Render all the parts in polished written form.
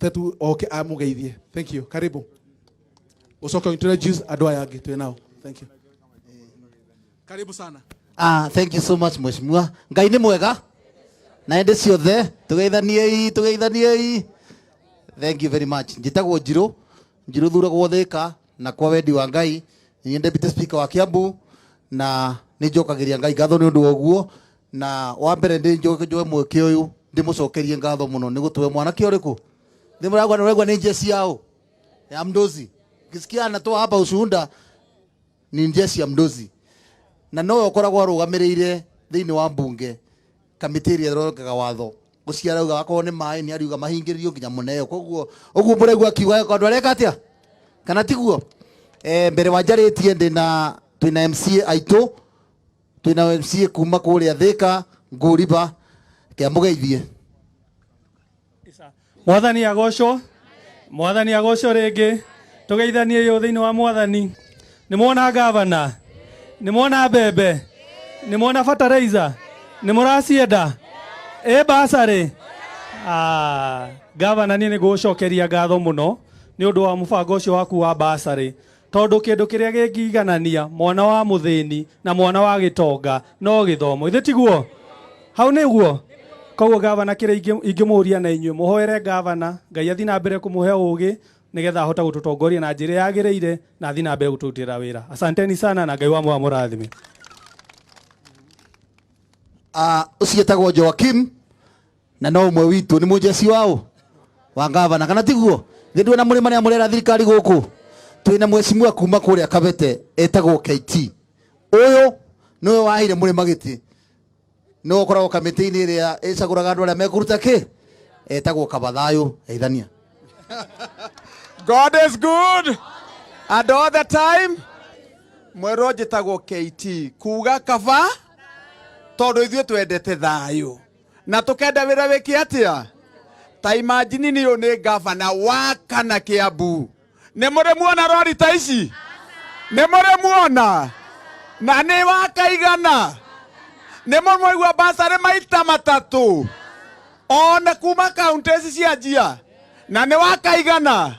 Tetu oke amũgeithie. Thank you. Karibu. Ũcoke introduce andũ aya angĩ twĩ nao. Thank you. Karibu sana. Ah, thank you so much, mheshimiwa. Ngai nĩ mwega na hĩndĩ ciothe. Tũgeithaniei, tũgeithaniei. Thank you very much. Njĩtagwo Njirũ Njirũ, thuragwo Thĩka, na kwa wendi wa Ngai niĩ Deputy Speaker wa Kiambu, na nĩ njokagĩria Ngai ngatho nĩ ũndũ wa ũguo. Na wa mbere ndĩ njoe mweke ũyũ ndĩmũcokerie ngatho mũno nĩ gũtũhe mwanake ũrĩkũ. Nĩ mũragua, nĩ ũraigua nĩ njeci yaũ ya mdozi. Kisikia anatoa hapa ushuhuda, ni njeci ya mdozi, na nowe ũkoragwo arũgamĩrĩire thĩinĩ wa mbunge kamĩtĩ ĩrĩa ĩthondekaga watho. Gũciarauga akorwo nĩ maĩ nĩ ariuga mahingĩrĩrio nginya mũneo. Koguo ũguo mũraigua akiuga andũ areka atĩa kana tiguo? Mbere wa njarĩtie, ndĩna twĩna MCA aitũ, twĩna MCA kuma kũrĩa Thĩka Ngũriba, kĩamũgeithie. Mwathani agocwo, Mwathani agocwo rĩngĩ. Tũgeithanie yo thĩinĩ wa Mwathani. Nĩ mwona gavana, nĩ mwona mbembe, nĩ mwona fertilizer, nĩ mũracienda ĩ basarĩ. Ah, gavana, niĩ nĩ ngũgũcokeria ngatho mũno nĩ ũndũ wa mũbango ũcio waku wa basarĩ, tondũ kĩndũ kĩrĩa gĩngĩiganania mwana wa mũthĩni na mwana wa gĩtonga no gĩthomo. Ithe tiguo? Hau nĩguo. Koguo gavana, kĩrĩa ingĩmũria na inyuĩ mũhoere gavana, Ngai athiĩ na mbere kũmũhe ũgĩ nĩgetha ahote gũtũtongoria na njĩra yagĩrĩire na athiĩ na mbere gũtũrutĩra wĩra. Asanteni sana, na Ngai wa mwa mũrathime. Ah, ũcio etagwo Joakim na no ũmwe witũ, nĩ mũjeci waũ wa gavana, kana tiguo? Thĩ na mũrĩma nĩ amũrera thirikari gũkũ. Twĩna mheshimiwa kuma kũrĩa Kabete etagwo KT. Ũyũ nĩwe waheire mũrĩma gĩtĩ, nĩwe ũkoragwo kamĩtĩ-inĩ ĩrĩa ĩcagũraga andũ arĩa mekũruta kĩ, etagwo Kabathayũ. Geithania. God is good and all the time. Mwerwo njĩtagwo KT kuga kaba, tondũ ithuĩ twendete thayũ na tũkenda wĩra wĩke atĩa. Ta imagine nĩ ũyũ nĩ gavana wa kana Kiambu. Nĩ mũrĩ muona rori ta ici? Nĩ mũrĩ muona? Na nĩ wakaigana? Nĩ mũrĩ mwaigua basarĩ maita matatũ ona kuma kaunti ici cia njia? Na nĩ wakaigana?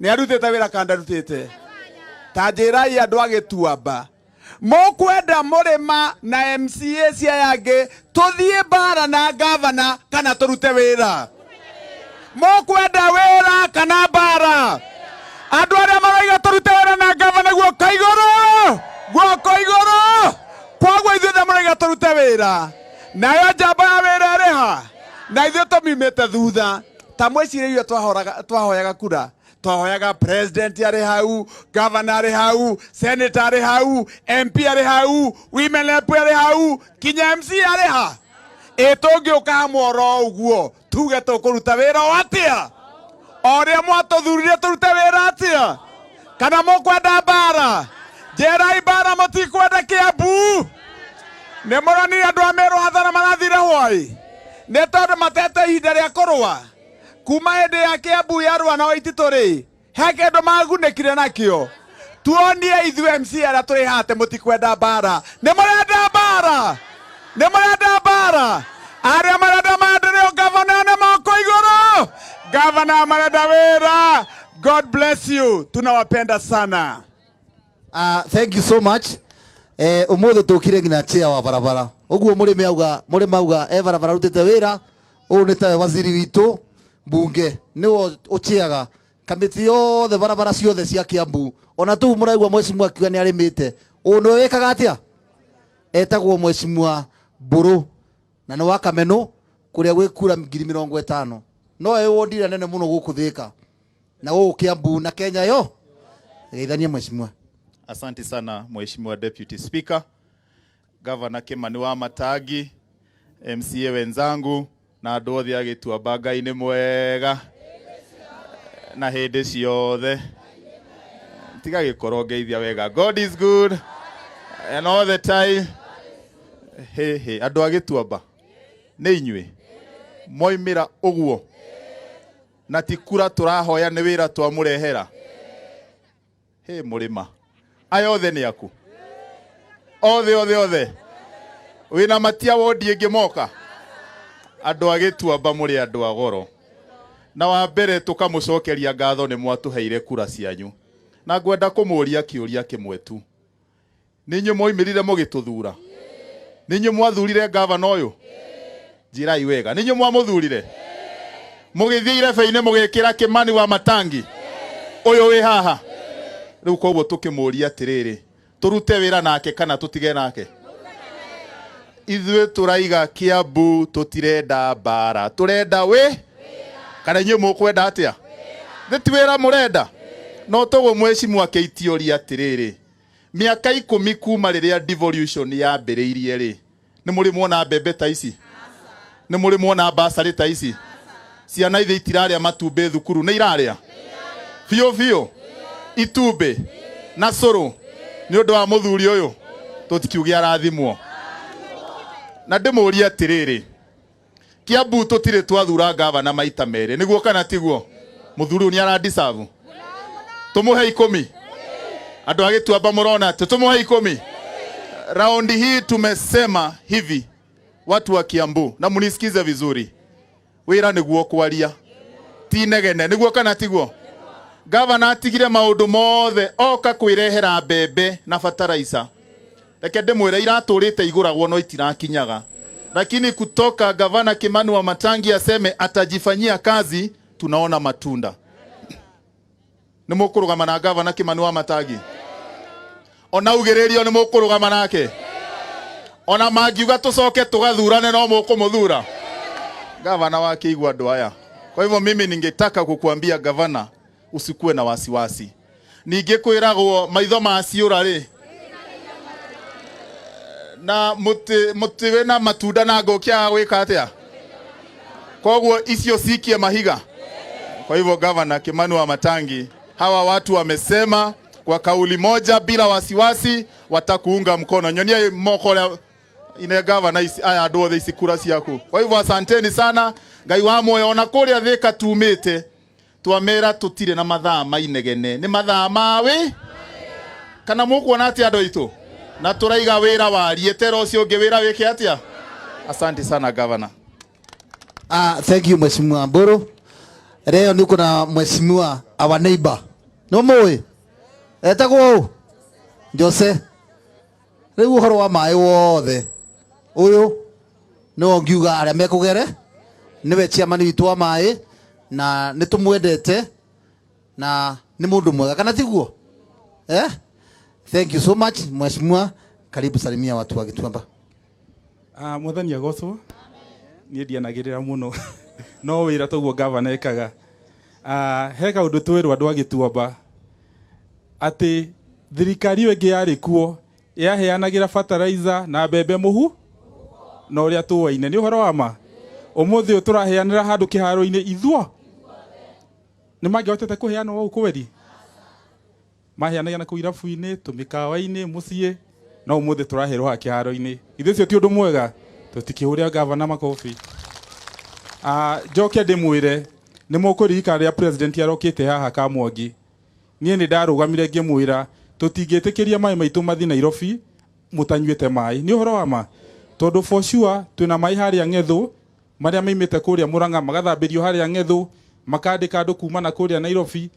Nĩ arutĩte wĩra kana ndarutĩte? Ta njĩrai, andũ a Gĩtuamba, mũkwenda mũrĩma na MCA cia angĩ tũthiĩ mbara na gavana kana tũrute wĩra? Mũkwenda wĩra kana mbara? Andũ arĩa maraiga tũrute wĩra na gavana, guoko igũrũ, guoko igũrũ. Koguo ithuĩ mũraiga tũrute wĩra, nayo njamba ya wĩra ĩrĩ ha, na ithuĩ tũmiumĩte thutha. Ta mwĩcirĩrie, twahoyaga kura, twahoyaga president arĩ hau, governor arĩ hau, senator arĩ hau, MP arĩ hau, women rep arĩ hau, kinya MC arĩ ha. Ĩ tũngĩũka hamwe oro ũguo tuge tũkũruta wĩra o atĩa, o ũrĩa mwatũthurire tũrute wĩra atĩa? Kana mũkwenda mbara? Njĩrai, mbara mũtikwenda Kiambu. Nĩ mũronire andũ a Meru hathara marathire hwai nĩ tondũ matete ihinda rĩa kũrũa kuma hĩndĩ ya Kiambu yarũa na Waititũ rĩ, he kĩndũ magunĩkire nakĩo? Tuonie ithuĩ MC arĩa tũrĩ haha atĩ mũtikwenda mbara. Nĩ mũrenda mbara? Nĩ mũrenda mbara? Arĩa marenda maendeleo, gavana, na moko igũrũ. Gavana marenda wĩra. God bless you, tunawapenda sana. Thank you so much. Umuthi tukire nginya chair wa barabara uguo murimi auga, murimi auga e barabara rutite wira. Uyu ni tawe waziri witu mbunge, niwe uchiaga kamiti yothe barabara ciothe cia Kiambu. Ona tu muraigua mheshimiwa akiuga ni arimite, uyu niwe wikaga atia. Etagwo mheshimiwa Mburu na nĩ wa Kameno kũrĩa gwĩ kura 50,000, no ĩ wodi ĩrĩa nene mũno gũkũ Thĩka na gũkũ Kiambu na Kenya yo. Geithania, mheshimiwa. Asante sana, Mheshimiwa Deputy Speaker, Governor Kimani wa Matangi, MCA wenzangu na andũ othe a Gĩtuamba. Ngai nĩ mwega na hĩndĩ ciothe. Tiga gĩkorwo ngeithia wega. God is good and all the time. He he, andũ a Gĩtuamba, nĩ inyuĩ moimĩra ũguo, na ti kura tũrahoya, nĩ wĩra twamũrehera. He mũrĩma aya othe nĩ aku, othe othe othe wĩna matia wodi ĩngĩ moka. Andũ a Gĩtuamba, mũrĩ andũ a goro. Na wa mbere tũkamũcokeria ngatho nĩ mwatũheire kura cianyu. Na ngwenda kũmũria kĩũria kĩmwe tu. Nĩ inyuĩ mwoimĩrire mũgĩtũthura? Nĩ inyuĩ mwathurire gavana ũyũ? Njĩrai wega. Nĩ inyuĩ mwamũthurire? Mũgĩthiĩ irebe-inĩ mũgĩkĩra Kimani wa Matangi ũyũ wĩ haha. Rĩu koguo tũkĩmũria atĩrĩrĩ, tũrute wĩra nake kana tũtige nake? Ithuĩ tũraiga Kiambu tũtirenda mbara, tũrenda wĩ kana inyuĩ mũkwenda atĩa? Thĩ ti wĩra mũrenda? No toguo mheshimiwa akĩitioria atĩrĩrĩ, mĩaka 10 kuma rĩrĩa devolution yambĩrĩirie rĩ, nĩ mũrĩ muona mbembe ta ici? Nĩ mũrĩ muona basarĩ ta ici? Ciana ithe itirarĩa matumbĩ thukuru, nĩ irarĩa? Biũ biũ itumbĩ na cũrũ nĩ ũndũ wa mũthuri ũyũ, tũtikiuge arathimwo. Na ndĩmũrie atĩrĩrĩ, Kiambu tũtirĩ twathura gavana maita merĩ, nĩguo kana tiguo? Mũthuri ũyũ nĩ aradeserve? Tũmũhe 10. Andũ a Gĩtuamba mũrona atĩ tũmũhe 10. Raundi hii tumesema hivi, watu wa Kiambu, na mnisikize vizuri, wĩra nĩguo kwaria, ti negene, nĩguo kana tiguo? Gavana atigire maũndũ mothe oka kwĩrehera mbembe na bataraica. Reke ndĩmwĩre iratũrĩte igũragwo no itirakinyaga. Lakini kutoka gavana Kimani wa Matangi aseme atajifanyia kazi, tunaona matunda. Nĩ mũkũrũgama na gavana Kimani wa Matangi? Ona ugĩrĩrio nĩ mũkũrũgama nake? Ona mangiuga tũcoke tũgathurane no mũkũmũthura? Gavana wa kĩigua andũ aya. Kwa hivyo mimi ningetaka kukuambia gavana, usikuwe na wasiwasi. Ningĩ kwĩragwo maitho ma ciũra rĩ, na mũtĩ wĩna matunda na ngũkĩaga gwĩka atĩa? Koguo icio cikie mahiga. Kwa hivyo gavana Kimani wa Matangi, hawa watu wamesema kwa kauli moja bila wasiwasi watakuunga mkono. Nyonia moko ũrĩa ine gavana ici aya andũ othe ici kura ciaku. Kwa hivyo asanteni sana. Ngai wa muoyo ona kũrĩa Thĩka tumĩte twamera tũtirĩ na mathaa ma inegene, nĩ mathaa ma wĩ kana mũkuona atĩa andũ aitũ? Na tũraiga wĩra warie tera ũcio ũngĩ wĩra wĩke atĩa? Asante sana gavana. Thank you Mheshimiwa Mburu. Leo niko na Mheshimiwa our neighbor. No mũĩ? Etagwo ũ? Jose. Rĩu ũhoro wa maĩ wothe ũyũ nĩwe ngiuga arĩa mekũgere, nĩwe chairman witũ wa maĩ na nĩ tũmwendete na nĩ mũndũ mwega kana tiguo? Thank you so much Mheshimiwa. Karibu salimia watu wa Gĩtuamba. Mwathani agocwo. Niĩ ndianagĩrĩra mũno no wĩra toguo gavana ekaga. He kaũndũ twĩrwo andũ a Gĩtuamba atĩ thirikari ĩyo ĩngĩ yarĩ kuo yaheanagĩra fertilizer na mbembe mũhu na ũrĩa tũaine. Nĩ ũhoro wa ma? Ũmũthĩ ũyũ tũraheanĩra handũ kĩharo-inĩ ithuo nĩ mangĩhotete kũheana ũũ kweri? Maheanaga na kũu irabu-inĩ, tũmĩkawa-inĩ, mũciĩ, no ũmũthĩ tũraherwo haha kĩharo-inĩ. Ithuĩ ũcio ti ũndũ mwega? Tũtikĩhũrĩra gavana makobi. Njoke ndĩmwĩre nĩ mũkũririkana rĩrĩa president arokĩte haha Kamwangi, niĩ nĩ ndarũgamire ngĩmwĩra tũtingĩtĩkĩria maĩ maitũ mathiĩ Nairobi mũtanyuĩte maĩ. Nĩ ũhoro wa ma? Tondũ for sure twĩna maĩ harĩa Ng'ethũ marĩa maimĩte kũrĩa Murang'a magathambĩrio harĩa Ng'ethũ, makandĩka andũ kuma na kũrĩa Nairobi,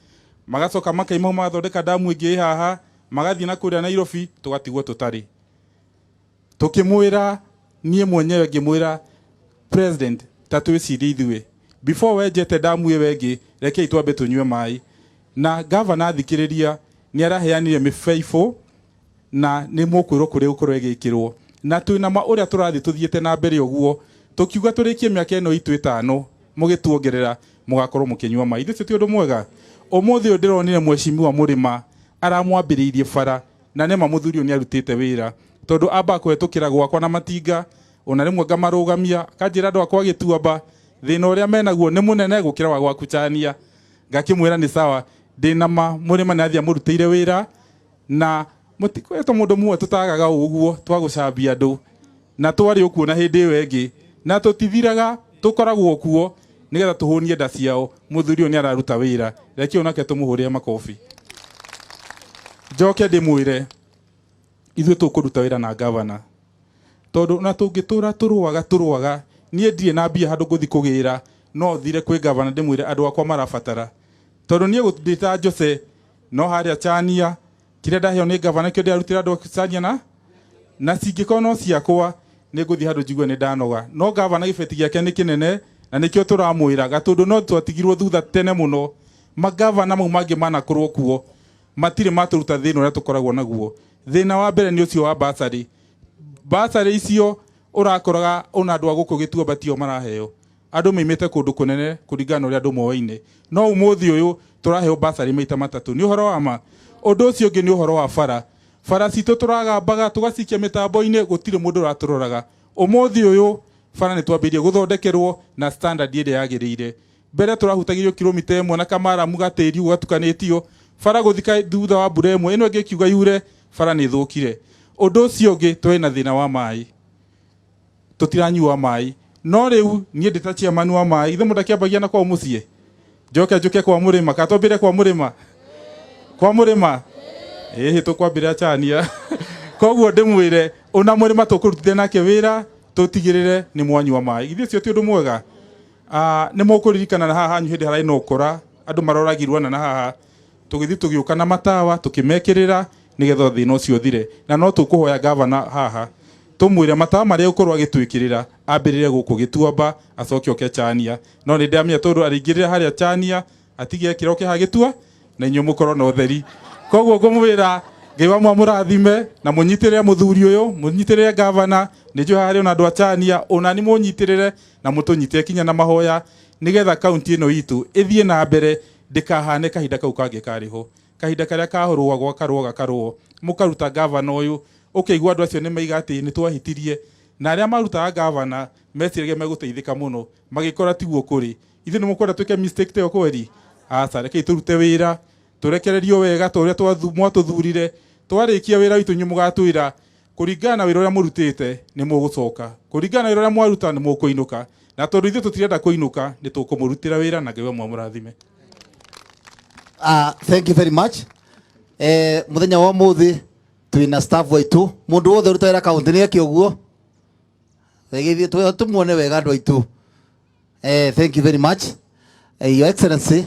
magacoka makaima hau magathondeka damu ĩngĩ ĩ haha, magathiĩ na kũrĩa Nairobi, tũgatigwo tũtarĩ. Tũkĩmwĩra, niĩ mwenyewe ngĩmwĩra president, ta twĩcirie ithuĩ before wenjete damu ĩyo ĩngĩ, rekei twambe tũnyue maĩ. Na gavana athikĩrĩria nĩ araheanire mĩbaibũ na nĩ mũkwĩrwo kũrĩa gũkorwo ĩgĩkĩrwo. Na twĩna ma ũrĩa tũrathiĩ tũthiĩte na mbere ũguo, tũkiuga tũrĩkie mĩaka ĩno itũ 5 mũgĩtuongerera mũgakorwo mũkĩnyua maĩ. Ithuĩ ti ũndũ mwega. Ũmũthĩ ũyũ ndĩronire Mheshimiwa Mũrĩma aramwambĩrĩirie bara, na nĩma mũthuri ũyũ nĩarutĩte wĩra, tondũ amba kũhetũkĩra gwakwa na matinga, ona rĩmwe ngamarũgamia, akanjĩra andũ akwa Gĩtuamba thĩna ũrĩa menaguo nĩ mũnene gũkĩra wa gwaku Chania. Ngakĩmwĩra nĩ sawa, ndĩna ma Mũrĩma nĩathiĩ amũrutĩire wĩra, na mũtikoretwo mũndũ mũmwe tũtagaga ũguo twagũcambia andũ, na twarĩ ũkuo na hĩndĩ ĩyo ĩngĩ, na tũtithiraga, tũkoragwo kuo nĩgetha tũhũnie nda ciao. Mũthuri ũyũ nĩararuta wĩra, reke onake tũmũhũrĩre makobi. Njoke ndĩmwĩre ithuĩ tũkũruta wĩra na gavana, tondũ na tũngĩtũra tũrũaga tũrũaga, niĩ ndirĩ na mbia handũ ngũthiĩ kũgĩra, No thire kwĩ gavana ndĩmwĩre andũ akwa marabatara, tondũ niĩ ndĩ ta Jose no harĩa Chania kĩrĩa ndaheo nĩ gavana kĩo ndĩrarutĩra andũ a Chania na cingĩkorwo no ciakwa nĩ ngũthiĩ handũ njigue nĩ ndanoga. No gavana gĩbeti gĩake nĩ kĩnene na nĩkĩo tũramwĩra gatũndũ no twatigirwo thutha tene mũno. Magavana mau mangĩ manakorwo kuo matirĩ matũruta thĩna ũrĩa tũkoragwo naguo. Thĩna wa mbere nĩ ũcio wa basarĩ. Basarĩ icio ũrakoraga ona andũ a gũkũ Gĩtuamba tio maraheo, andũ maimĩte kũndũ kũnene kũringana na ũrĩa andũ moaine. No ũmũthĩ ũyũ tũraheo basarĩ maita matatũ. Nĩ ũhoro wa ma. Ũndũ ũcio ũngĩ nĩ ũhoro wa bara. Bara citũ tũragambaga tũgacikia mĩtambo-inĩ, gũtirĩ mũndũ ũratũroraga. Ũmũthĩ ũyũ bara nĩ twambĩrĩirie gũthondekerwo na standard ĩrĩa yagĩrĩire. Mbere tũrahutagĩrio kilomita 1 na kamaramu gatĩri ũguo gatukanĩtio bara gũthika thutha wa mbura ĩmwe ĩno ĩngĩ ĩkiuga yure bara nĩ ĩthũkire. Ũndũ ũcio ũngĩ, twĩna thĩna wa maĩ, tũtiranyua maĩ. No rĩu niĩ ndĩ ta chairman wa maĩ, ithe mũndũ akĩambagia na kwao mũciĩ, njoke njũke kwa mũrĩma kana twambĩre kwa mũrĩma, kwa mũrĩma ĩhĩ tũkwambĩrĩra Chania. Koguo ndĩmwĩre ona mũrĩma tũkũrutithia nake wĩra tũtigĩrĩre nĩ mwanyua maĩ. Ithuĩ ũcio ti ũndũ mwega. Nĩ mũkũririkana na haha hanyu hĩndĩ hararĩ na ũkora, andũ maroragirwo na haha tũgĩthiĩ tũgĩũka na matawa tũkĩmekĩrĩra nĩgetha thĩna ũcio ũthire. Na no tũkũhoya gavana haha tũmwĩre matawa marĩa ũkorwo agĩtwĩkĩrĩra ambĩrĩre gũkũ Gĩtuamba acoke oke Chania. No nĩ ndamenya tondũ arĩingĩrĩra harĩa Chania atige ekĩra oke haha Gĩtua na inyuĩ mũkorwo na ũtheri. Koguo ngũmwĩra Ngai wa mũrathime na mũnyitĩrĩre mũthuri ũyũ, mũnyitĩrĩre gavana. Nĩ njũĩ haha harĩ ona andũ a Chania, ona nĩ mũnyitĩrĩre na mũtũnyitĩre kinya na mahoya nĩgetha kaunti ĩno itũ ĩthiĩ na mbere, ndĩkahane kahinda kau kangĩ karĩ ho, kahinda karĩa kahũrũagwo gakarũo gakarũo. Mũkaruta gavana ũyũ ũkĩigua andũ acio nĩ maiga atĩ nĩ twahĩtirie, na arĩa marutaga gavana meciragia megũteithĩka mũno, magĩkora tiguo kũrĩ. Ithuĩ nĩ mũkwenda twĩke mistake ta ĩyo kweri? Aca, rekei tũrute wĩra, tũrekererio wega ta ũrĩa mwatũthurire. Twarĩkia wĩra witũ inyuĩ mũgatwĩra kũringana na wĩra ũrĩa mũrutĩte nĩ mũgũcoka, kũringana na wĩra ũrĩa mwaruta nĩ mũkũinũka. Na tondũ ithuĩ tũtirenda kũinũka, nĩ tũkũmũrutĩra wĩra na Ngai wa mũrathime. Thank you very much. Muthenya wa muthi twina staff waitu, mundu wothe ũrutaga wĩra kaunti nĩ eke ũguo. Wegithie tumuone wega andũ aitũ. Thank you very much. Your Excellency,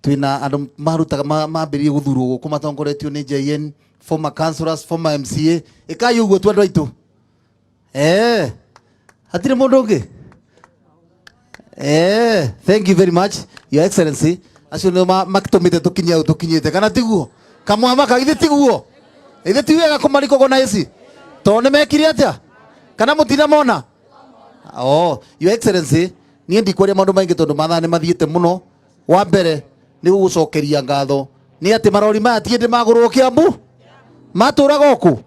twina andũ marutaga mambĩrĩrie gũthurwo gũkũ matongoretio nĩ JN, former councillors, former MCA. Ĩkai ũguo tu andũ aitũ. Hatirĩ mũndũ ũngĩ? Thank you very much, Your Excellency. Acio nĩo matũmĩte tũkinye hau tũkinyĩte, kana tiguo? Kamwamaka githĩ tiguo? Githĩ ti wega kũmarikogona ici? Tondũ nĩ mekire atĩa? Kana mũtinamona? Oh, Your Excellency, niĩ ndikwaria maũndũ maingĩ tondũ mathaa nĩ mathiĩte mũno. Wa mbere nĩ gũgũcokeria ngatho nĩ atĩ marori maya ti hĩndĩ magũrwo Kiambu, matũraga oku.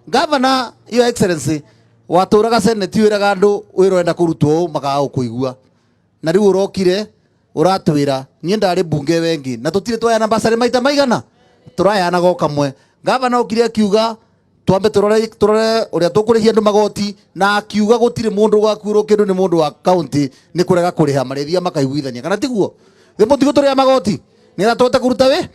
Governor, Your Excellency, watũraga Senate wĩraga andũ wĩra ũrenda kũrutwo ũũ makaga gũkũigua, na rĩu ũrokire ũratwĩra niĩ ndarĩ mbunge wengi na tũtirĩ twayana basarĩ maita maigana, tũrayanaga o kamwe. Governor okire akiuga twambe turore turore uria tukurihia andu magoti, na akiuga gutiri mundu ugakuirwo kindu ni mundu wa county ni kurega kuriha, marithia makaiguithania, kana tiguo? Thi mutigo turia magoti ni tũhote kuruta wi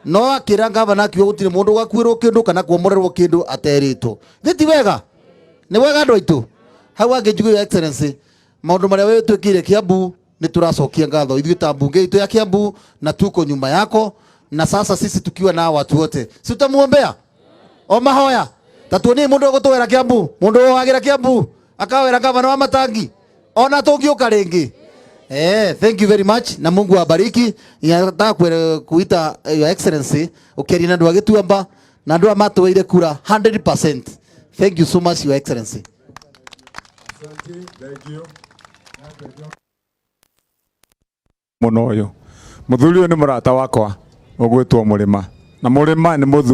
no akira gavana akiuga gutiri mundu ugakuirwo kindu kana kuomorerwo kindu ateritwo. Thi ti wega? Ni wega andu aitu. Hau angĩ njuge, Your Excellency, maundu maria we twikire Kiambu ni turacokia ngatho ithuĩ ta mbunge itũ ya Kiambu, na tuko nyuma yako. Na sasa sisi tukiwa na watu wote, si tutamuombea o mahoya ta tuonie mundu ũgũtwĩra Kiambu, mundu wagira Kiambu akawĩra gavana wa Matangi ona tũngĩũka rĩngĩ. Thank you very much na Mungu awabariki. Nataka kuita Your Excellency ukiaria na andũ a Gĩtuamba na andũ aya matũheire kura 100%. Thank you so much, Your Excellency. Thank you. Mũno ũyũ mũthuri ũyũ nĩ mũrata wakwa ũgwĩtwo Mũrĩma, na Mũrĩma nĩ mũthuri.